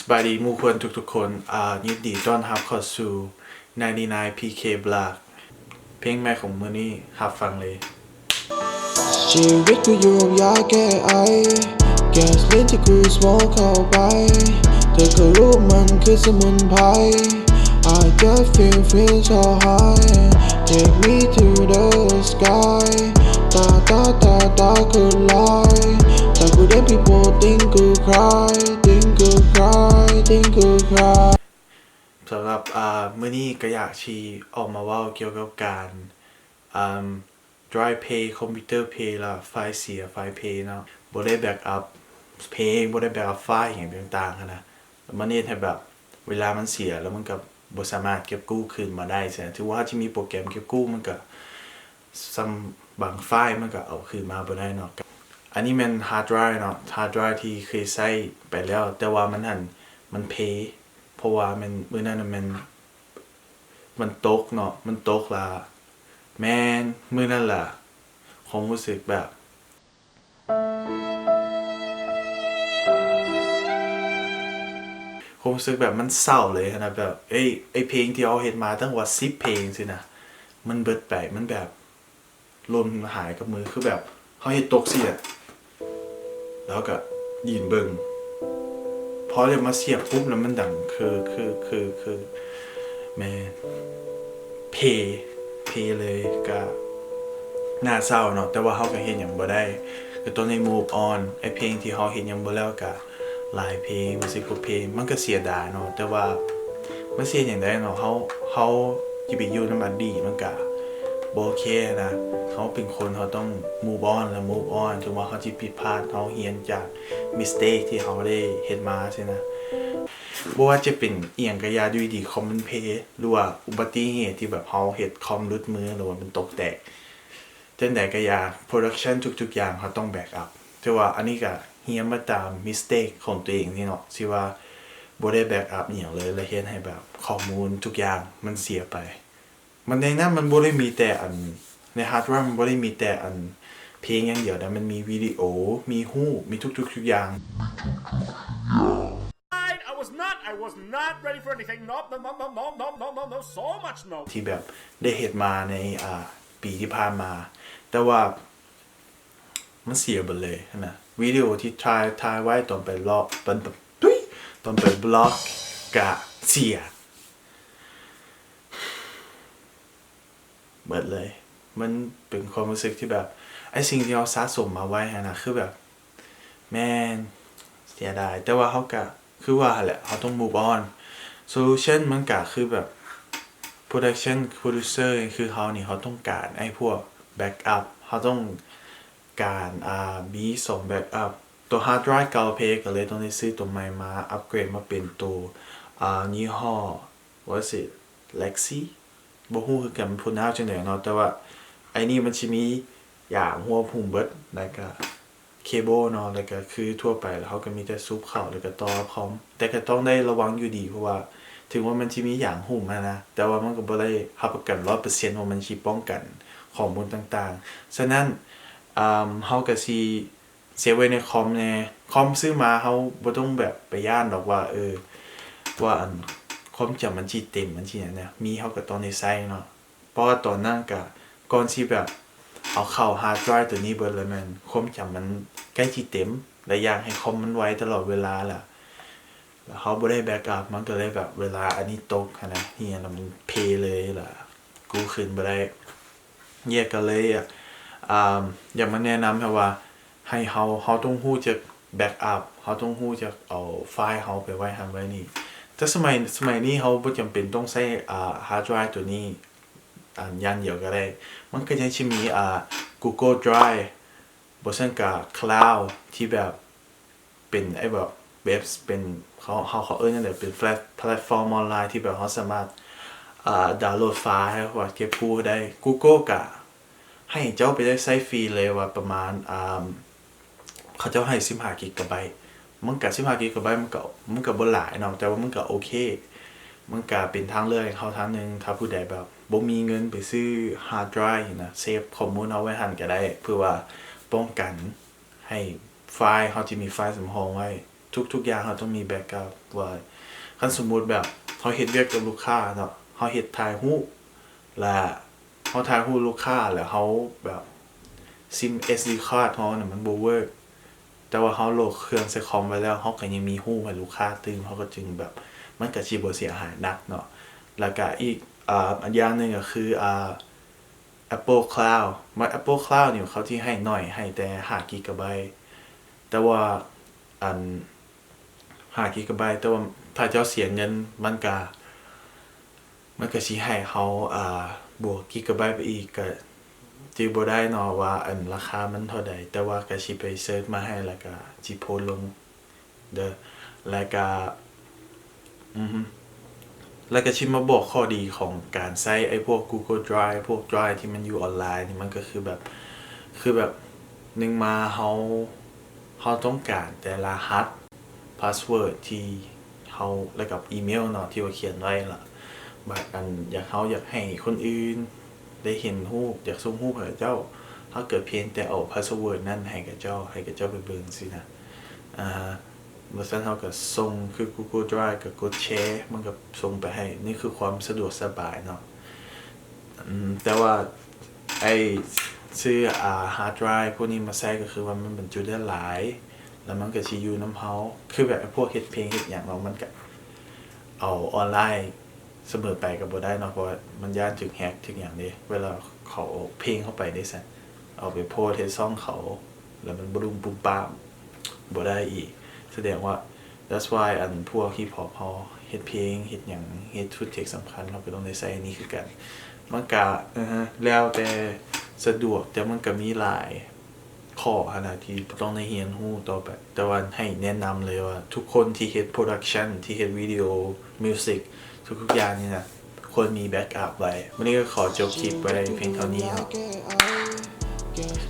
ສະບາຍດີໝູ່ເພື່ອນທຸກໆຄົນ ອ່າ ຍິນດີຕ້ອນຮັບເຂົ້າສູ່ ninety-nine P K Blog ເພງໃໝ່ຂອງມື້ນີ້ ຮັບຟັງເລີຍ. ຊີວິດກູຢູ່ກັບຢາແກ້ໄອ ແກສລິນທີ່ກູສະໂມກເຂົ້າໄປ ເທກລູບມັນຄືສະໝຸນໄພ I just feel feel so high take me to the sky ຕາຕາຕາຕາຄືລອຍ Talk to them people think ກູ cry think ກູ cry think ກູ cry ສຳລັບ ອ່າ ມື້ນີ້ກໍຢາກຊິອອກມາເວົ້າກ່ຽວກັບການ ອ່າ drive ເພ ຄອມພິວເຕີເພ ແລ້ວໄຟເສຍ ໄຟເພເນາະ ບໍ່ໄດ້ backup ເພ ບໍ່ໄດ້ backup ໄຟລ໌ຫຍັງຕ່າງໆຫັ້ນນະ ມັນເຮັດໃຫ້ແບບເວລາມັນເສຍແລ້ວມັນກໍບໍ່ສາມາດເກັບກູ້ຄືນມາໄດ້ຊີ້ນະ ຖືວ່າເຮົາຊິມີໂປຣແກຣມເກັບກູ້ມັນກໍສ່ຳບາງໄຟລ໌ມັນກໍເອົາຄືນມາບໍ່ໄດ້ເນາະ. ອັນນີ້ແມ່ນ hard drive ເນາະ hard drive ທີ່ເຄີຍໃຊ້ໄປແລ້ວ ແຕ່ວ່າມັນຫັ້ນ ມັນເພ ເພາະວ່າແມ່ນມື້ນັ້ນນະແມ່ນ ມັນຕົກເນາະ ມັນຕົກລະ ແມ່ນມື້ນັ້ນລະ ຄວາມຮູ້ສຶກແບບ ຄວາມຮູ້ສຶກແບບມັນເສົ້າເລີຍຫັ້ນນະ ແບບ ເອີ ໄອ້ເພງທີ່ເຮົາເຮັດມາຕັ້ງວ່າສິບເພງຊີ້ນະ ມັນເບິດໄປ ມັນແບບ ຫຼົ່ນຫາຍກັບມື ຄືແບບເຮົາເຮັດຕົກຊີ້ແຫຼະ ແລ້ວກະຢືນເບິ່ງ ພໍໄດ້ມາສຽບປຸບແລ້ວມັນດັງ ຄື ຄື ຄື ຄື ແມ່ນ ເພ ເພເລີຍ ກະໜ້າເສົ້າເນາະ ແຕ່ວ່າເຮົາກະເຮັດຫຍັງບໍ່ໄດ້ ກະຕ້ອງໄດ້ move on ໄອ້ເພງທີ່ເຮົາເຮັດຫຍັງບໍ່ແລ້ວກະ ຫຼາຍເພງ ສິບກວ່າເພງ ມັນກະເສຍດາຍເນາະ ແຕ່ວ່າມັນຊິເຮັດຫຍັງໄດ້ເນາະ ເຮົາ ເຮົາຊິໄປຢູ່ນຳອະດີດມັນກະບໍ່ໂອເຄຫັ້ນນະ ເຮົາເປັນຄົນເຮົາຕ້ອງ move on ແລະ move on ເຖິງວ່າເຮົາຊິຜິດພາດ ເຮົາຮຽນຈາກ mistake ທີ່ເຮົາໄດ້ເຮັດມາຊີ້ນະ ບໍ່ວ່າຈະເປັນອີ່ຫຍັງກະຢ່າ ຢູ່ດີໆຄອມມັນເພ ຫຼືວ່າອຸບັດຕິເຫດທີ່ແບບເຮົາເຮັດຄອມຫຼຸດມື ຫຼືວ່າມັນຕົກແຕກ ຈັ່ງໃດກະຢ່າ production ທຸກໆຢ່າງເຮົາຕ້ອງ backup ຖືວ່າອັນນີ້ກະຮຽນມາຕາມ mistake ຂອງຕົວເອງນີ້ເນາະ ທີ່ວ່າບໍ່ໄດ້ backup ອີ່ຫຍັງເລີຍ ແລະ ເຮັດໃຫ້ແບບຂໍ້ມູນທຸກຢ່າງມັນເສຍໄປ ມັນໃນນັ້ນມັນບໍ່ໄດ້ມີແຕ່ອັນ ໃນ hard drive ມັນບໍ່ໄດ້ມີແຕ່ອັນເພງຢ່າງດຽວນະ ມັນມີວິດີໂອ ມີຮູບ ມີທຸກໆທຸກຢ່າງ. I was not, I was not ready for anything. No, no, no, no, no, no, no, no, no, no, so much no. ທີ່ແບບໄດ້ເຮັດມາໃນ ອ່າ ປີທີ່ຜ່ານມາ ແຕ່ວ່າມັນເສຍເບິດເລີຍຫັ້ນນະ ວິດີໂອທີ່ຖ່າຍ ຖ່າຍໄວ້ຕອນໄປລອກ ຕອນ ຕຸ້ຍ ຕອນໄປບລັອກກະເສຍ ເບິດເລີຍ ມັນເປັນຄວາມຮູ້ສຶກທີ່ແບບ ໄອ້ສິ່ງທີ່ເຮົາສະສົມມາໄວ້ຫັ້ນນະ ຄືແບບ ແມ່ນ ເສຍດາຍ ແຕ່ວ່າເຮົາກະ ຄືວ່າຫັ້ນແຫຼະ ເຮົາຕ້ອງ move on solution ມັນກະຄືແບບ production producer ຄືເຮົານີ້ ເຮົາຕ້ອງການໄອ້ພວກ backup ເຮົາຕ້ອງການ ອ່າ ມີສອງ backup ຕົວ hard drive ເກົ່າເພ ກະເລີຍຕ້ອງໄດ້ຊື້ຕົວໃໝ່ມາ upgrade ມາເປັນຕົວ ອ່າ ຍີ່ຫໍ້ what is it Lexi ບໍ່ຮູ້ຄືກັນ pronounce ຈັ່ງໃດເນາະ ແຕ່ວ່າໄອ້ນີ້ມັນຊິມີຢາງຫົວພຸມເບິດ ແລ້ວກະ cable ເນາະ ແລ້ວກະຄືທົ່ວໄປ ແລ້ວເຮົາກະມີແຕ່ສູບເຂົ້າ ແລ້ວກະຕໍ່ຄອມ ແຕ່ກະຕ້ອງໄດ້ລະວັງຢູ່ດີ ເພາະວ່າເຖິງວ່າມັນຊິມີຢາງຫຸ້ມຫັ້ນນະ ແຕ່ວ່າມັນກະບໍ່ໄດ້ຮັບປະກັນຮ້ອຍເປີເຊັນວ່າມັນຊິປ້ອງກັນຂໍ້ມູນຕ່າງໆ ສະນັ້ນ ອ່າ ເຮົາກະຊິເຊບໄວ້ໃນຄອມແດ່ ຄອມຊື້ມາເຮົາບໍ່ຕ້ອງແບບໄປຢ້ານດອກວ່າ ເອີ ວ່າອັນຄວາມຈຳມັນຊິເຕັມ ມັນຊິຫຍັງນະ ມີເຮົາກະຕ້ອງໄດ້ໃຊ້ເນາະ. ເພາະວ່າຕອນນັ້ນກະ ກ່ອນຊິແບບເອົາເຂົ້າ hard drive ໂຕນີ້ເບິດ ແລ້ວແມ່ນຄວາມຈຳມັນໃກ້ຊິເຕັມ ແລະ ຢາກໃຫ້ຄອມມັນໄວຕະຫຼອດເວລາ ແລ້ວ ແລ້ວເຮົາບໍ່ໄດ້ backup ມັນກະເລີຍແບບເວລາອັນນີ້ຕົກຫັ້ນນະ ເຮຍ ແລ້ວມັນເພເລີຍ ແລ້ວກູ້ຄືນບໍ່ໄດ້ ເຮົາກະເລີຍ ອ່າ ຢາກມາແນະນຳໃຫ້ວ່າ ໃຫ້ເຮົາ ເຮົາຕ້ອງຮູ້ຈັກ backup ເຮົາຕ້ອງຮູ້ຈັກເອົາໄຟລ໌ເຮົາໄປໄວ້ຫັ້ນໄວ້ນີ້ ແຕ່ສະໄໝ ສະໄໝນີ້ເຮົາບໍ່ຈຳເປັນຕ້ອງໃຊ້ ອ່າ hard drive ໂຕນີ້ ອັນຢ່າງດຽວກະໄດ້ ມັນກະຍັງຊິມີ ອ່າ Google Drive ບໍ່ຊັ້ນກະ Cloud ທີ່ແບບເປັນໄອ້ແບບ ເວັບ ເປັນ ເຂົາ ເຂົາ ເຂົາເອີ້ນຈັ່ງໃດ ເປັນແພລັດ ແພລັດຟອມອອນລາຍທີ່ແບບເຮົາສາມາດ ອ່າ ດາວໂຫຼດໄຟລ໌ ຫຼືວ່າເກັບກູ້ໄດ້ Google ກະໃຫ້ເຈົ້າໄປໄດ້ໃຊ້ຟຣີເລີຍວ່າປະມານ ອ່າ ເຂົາເຈົ້າໃຫ້ສິບຫ້າກິກກະໄບ ມັນກະ ສິບຫ້າກິກກະໄບ ມັນກະ ມັນກະບໍ່ຫຼາຍເນາະ ແຕ່ວ່າມັນກະໂອເຄ ມັນກະເປັນທາງເລືອກໃຫ້ເຮົາທາງໜຶ່ງ ຖ້າຜູ້ໃດແບບບໍ່ມີເງິນໄປຊື້ hard drive ຫັ້ນນະ ເຊບຂໍ້ມູນເຮົາໄວ້ຫັ້ນກະໄດ້ ເພື່ອວ່າປ້ອງກັນໃຫ້ໄຟລ໌ ເຮົາຈະມີໄຟລ໌ສຳຮອງໄວ້ ທຸກໆຢ່າງເຮົາຕ້ອງມີ backup ໄວ້. ຄັນສົມມຸດແບບເຮົາເຮັດວຽກກັບລູກຄ້າເນາະ, ເຮົາເຮັດຖ່າຍຮູບ ແລະ ເຮົາຖ່າຍຮູບລູກຄ້າ ແລ້ວເຮົາແບບ SIM SD card ເຮົານັ້ນມັນບໍ່ເວີກ, ແຕ່ວ່າເຮົາໂຫຼດເຄື່ອງໃສ່ຄອມໄວ້ແລ້ວ ເຮົາກໍຍັງມີຮູບໃຫ້ລູກຄ້າຕື່ມ, ເຮົາກໍຈຶ່ງແບບ ມັນກໍຊິບໍ່ເສຍຫາຍໜັກເນາະ. ແລ້ວກໍອີກ ອ່າ ອັນຢ່າງໜຶ່ງກໍຄື ອ່າ Apple Cloud. ມັນ Apple Cloud ນີ້ເຂົາຊິໃຫ້ໜ້ອຍ, ໃຫ້ແຕ່ຫ້າກິກະໄບ, ແຕ່ວ່າ ອັນ ຫ້າກິກະໄບ, ແຕ່ວ່າຖ້າເຈົ້າເສຍເງິນ ມັນກະ ມັນກະຊິໃຫ້ເຮົາ ອ່າ ບວກກິກະໄບໄປອີກ. ກະຈື່ບໍ່ໄດ້ເນາະວ່າ ອັນ ລາຄາມັນເທົ່າໃດ, ແຕ່ວ່າກະຊິໄປເສີດມາໃຫ້ ແລ້ວກະຊິໂພສລົງເດີ. ແລ້ວກະ ອືມ ແລ້ວກະຊິມາບອກຂໍ້ດີຂອງການໃຊ້ໄອ້ພວກ Google Drive ພວກ Drive ທີ່ມັນຢູ່ອອນລາຍນີ້, ມັນກໍຄືແບບ ຄືແບບ ໜຶ່ງມາເຮົາ ເຮົາຕ້ອງການແຕ່ລະຫັດ password ທີ່ເຮົາ ແລ້ວກັບອີເມວເນາະ ທີ່ວ່າຂຽນໄວ້ລະ. ບາດອັນ ຢາກ ເຮົາຢາກໃຫ້ຄົນອື່ນໄດ້ເຫັນຮູບ, ຢາກສົ່ງຮູບໃຫ້ເຂົາເຈົ້າ, ເຮົາກໍພຽງແຕ່ເອົາ password ນັ້ນໃຫ້ເຂົາເຈົ້າ, ໃຫ້ເຂົາເຈົ້າໄປເບິ່ງຊີ້ນະ. ອ່າ ບໍ່ຊັ້ນເຮົາກໍສົ່ງຄື Google Drive ກໍກົດແຊ ມັນກໍສົ່ງໄປໃຫ້. ນີ້ຄືຄວາມສະດວກສະບາຍເນາະ. ອືມ ແຕ່ວ່າໄອ້ຊື້ ອ່າ hard drive ພວກນີ້ມາໃຊ້ ກໍຄືວ່າມັນບັນຈຸໄດ້ຫຼາຍ ແລ້ວມັນກໍຊິຢູ່ນຳເຮົາ. ຄືແບບພວກເຮັດເພງເຮັດຫຍັງເນາະ ມັນກໍເອົາອອນລາຍສະເໝີໄປກໍບໍ່ໄດ້ເນາະ, ເພາະວ່າມັນຢ້ານຖືກແຮັກຖືກຫຍັງເດ້. ເວລາເຂົາເອົາເພງເຂົ້າໄປເດ້ຊັ້ນ ເອົາໄປໂພສເຮັດຊ່ອງເຂົາ ແລ້ວມັນບະດຸ້ມປຸ້ມປ້າມ ບໍ່ໄດ້ອີກ. ສະແດງວ່າ that's why ອັນ ພວກ hip hop ເຮົາເຮັດເພງເຮັດຫຍັງ ເຮັດ footage ສຳຄັນ ເຮົາກໍຕ້ອງໄດ້ໃຊ້ອັນນີ້ຄືກັນ. ມັນກະ ເອີ ແລ້ວແຕ່ສະດວກ, ແຕ່ມັນກະມີຫຼາຍຂໍ້ຫັ້ນນະທີ່ຕ້ອງໄດ້ຮຽນຮູ້ຕໍ່ໄປ. ແຕ່ວ່າໃຫ້ແນະນຳເລີຍວ່າ ທຸກຄົນທີ່ເຮັດ production ທີ່ເຮັດວິດີໂອ music ທຸກໆຢ່າງນີ້ນະ ຄວນມີ backup ໄວ້. ມື້ນີ້ກໍຂໍຈົບຄລິບໄວ້ພຽງເທົ່ານີ້ເນາະ.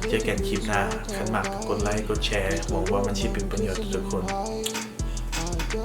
ເຈີກັນຄລິບໜ້າ. ຄັນມັກກໍກົດໄລກົດແຊ. ຫວັງວ່າມັນຊິເປັນປະໂຫຍດຕໍ່ທຸກຄົນ.